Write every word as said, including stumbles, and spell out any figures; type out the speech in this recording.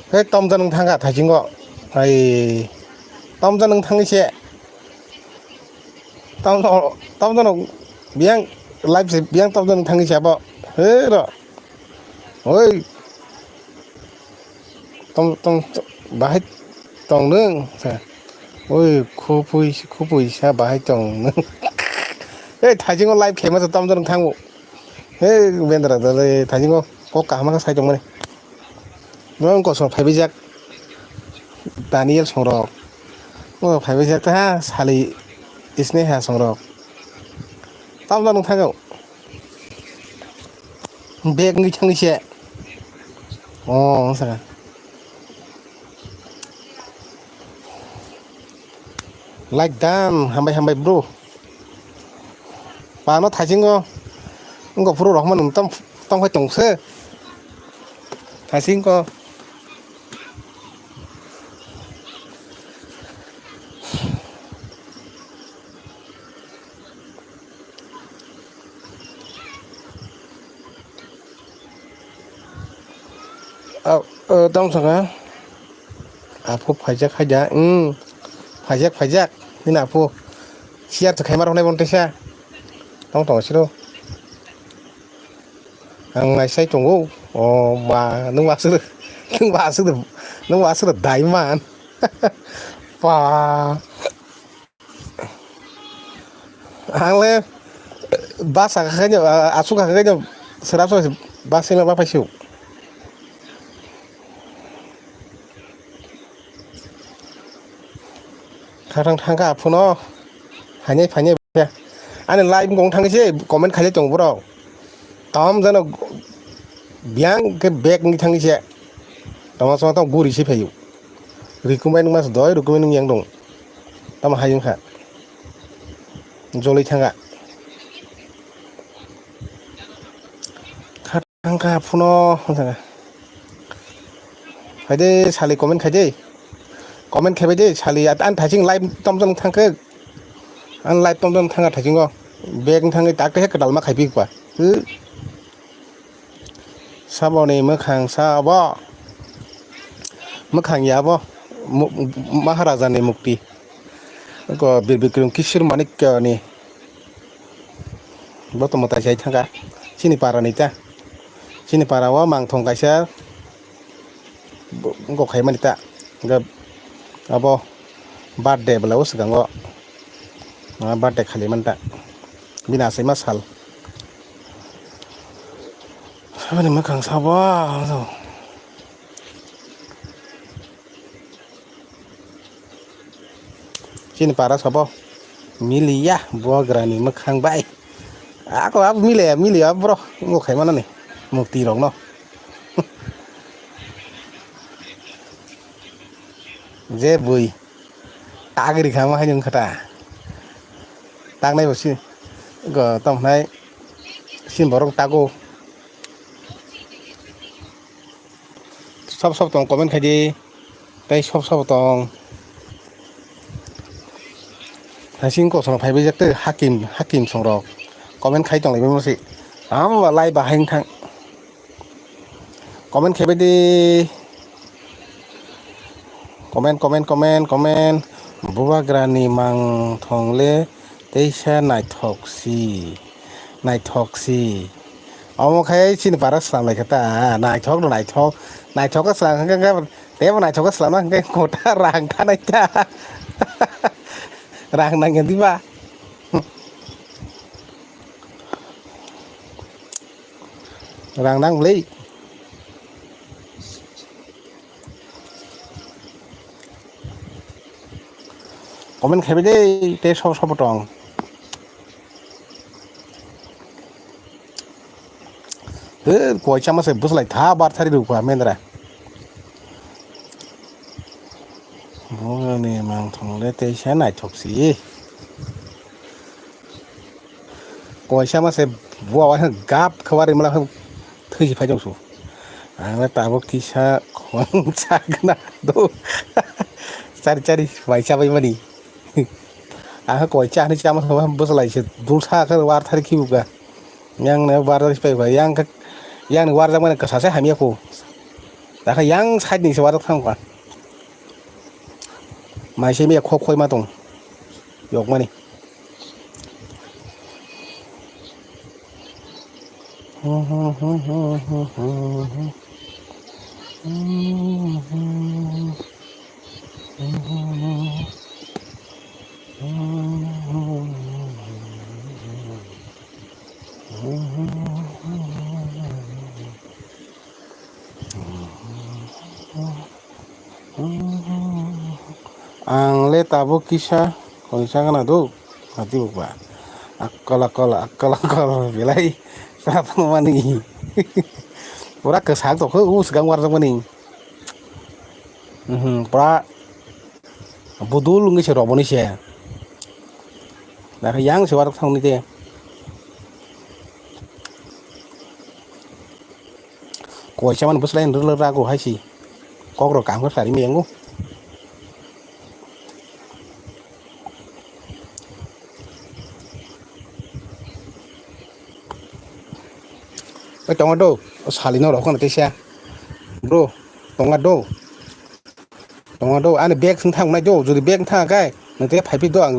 Hei, tomjak nwng thangkha thaisingo. Ai, tomjak nwng thangwi se. Tomjak, tomjak nwng biyang live se biyang tomjak nwng thangwi se abo. Hei ro. Oi. Tong, tong, bahai tong nwng. Oi, khupui, khupui sa bahai tong nwng. Hei, thaisingo live khaima se tomjak nwng thango. Hei, bendra dale thaisingo kok kaham khe sai tongmani. Nwng kosom phaibaijak Daniel songrok. Nwng phaibaijak ta sali Sneha songrok. Tamno nwng thango. Bag ngi thangni se. Oh, saka. Like dam, hambai hambai bro. Pano thaisingo wngkha phuru rohorma nwng tong tongphai tongse. Thaisingo. Tong saka. Apo phaijak khaida, um, phaijak, phaijak, nini apo. Siya to khaima rok nai bon tesa. Tong tong siro. Ang naisai tongo. O ba, nwng ba aswk, nwng ba aswk, nwng ba aswk daiman. Pa. Ang le bus hakha khe, aswk hakha khe, sera so bus ma paisio. Kharang thangkha aphuno. Hainai phainai. Ani live wngkha wngthangwi se comment khailai tongo borok. Kaham jano biyang khe bag wngwi thangwi se. Tama songma tamo guri se phaio. Rikumbai nungma se doi, rikumbai nung yang dong. Tamo hai wngkha. Joloi thangkha. Thangkha phuno, wngkha. Phaide sali comment khaide. Comment khaibai de sali, at-, ani thaising live tomtom thangkhe. Ani live tomtom thangkha thaisingo. Bag wng thangwi tak khe kwtalma khaipi kwa. Hwh. Saboni mwkhang sa obo. Mwkhang ya obo. Mu-, Maharaja ni mukti. Ko Bir Bikram Kishore Manikya ni. Bo tongmo tai sai thangkha. Chini para ni ta. Chini para o mangthong kaisa. Bo, wngkok khaimani ta. Hwnkhe abo birthday bwlai o swkango. Ah, birthday khailaimani ta. Bini achaima sal. Saboni mwkhang sabo. Chini para sabo. Miliya buagrani mwkhang bai. Ako abo miliya, miliya bro. Wngkok khaimanani. Mukti rokno. Je bui. Tagri khama hai wngkha ta. Tagnai bo si. Go tong hnai. Sin borok tago. Sab sab tong comment khai di. Tei sab sab tong. Hasing kosom phai bai jak tei hakim, hakim song rok. Comment khai tong lai bai mo si. Amo ba lai ba hai wng thang. Comment khe bai di. Comment, comment, comment, comment. Bubagrani mang thong le teisa naithok si. Naithok si. Omo khai chini para slam lai kha ta. Naithok no naithok. Naithok khe slam khe khe tebo naithok khe slam khe kota rang thanai ta. Rang nang ya diba. Rang nang le. Comment khai bai de tei sabo sabo tong. He koi chama se bwslai tha bar thari rukha mendra. Bongni mang thong le teisa naithok si. Koisa ma se bua wa gap khabar rimla thwi phai jong su. Ang le tabuk kisa khong chakna do. Chari chari mai chabai mani. Ang koi cha ni chama bwslai se dul sa khe war thari khibuga. Yang ne war thari pai ba yang khe yang ni war jang mani kasa se hamya ko. Dakha yang side ni se warok thang kha. Mai se me khok khoi ma tong. Yok mani. Ang le tabuk kisa kongsa gana do, hati bukba. Akol, akol, akol, akol, belai sa tongmani. Pura kwsak tokho, u swkang warjakmani. Mhm, pura budul wngwi se roboni se. Dakha yang se warok thangni te. Koisa man bwslai rwlwk rago hai si. Kok rok kaham khe sari miyang o. Oi tongo do, o sali no rok khana teisa. Bro, tonga do. Tonga do, ani bag thang nai do, jodi bag thang kai, nang te phai phi do ang.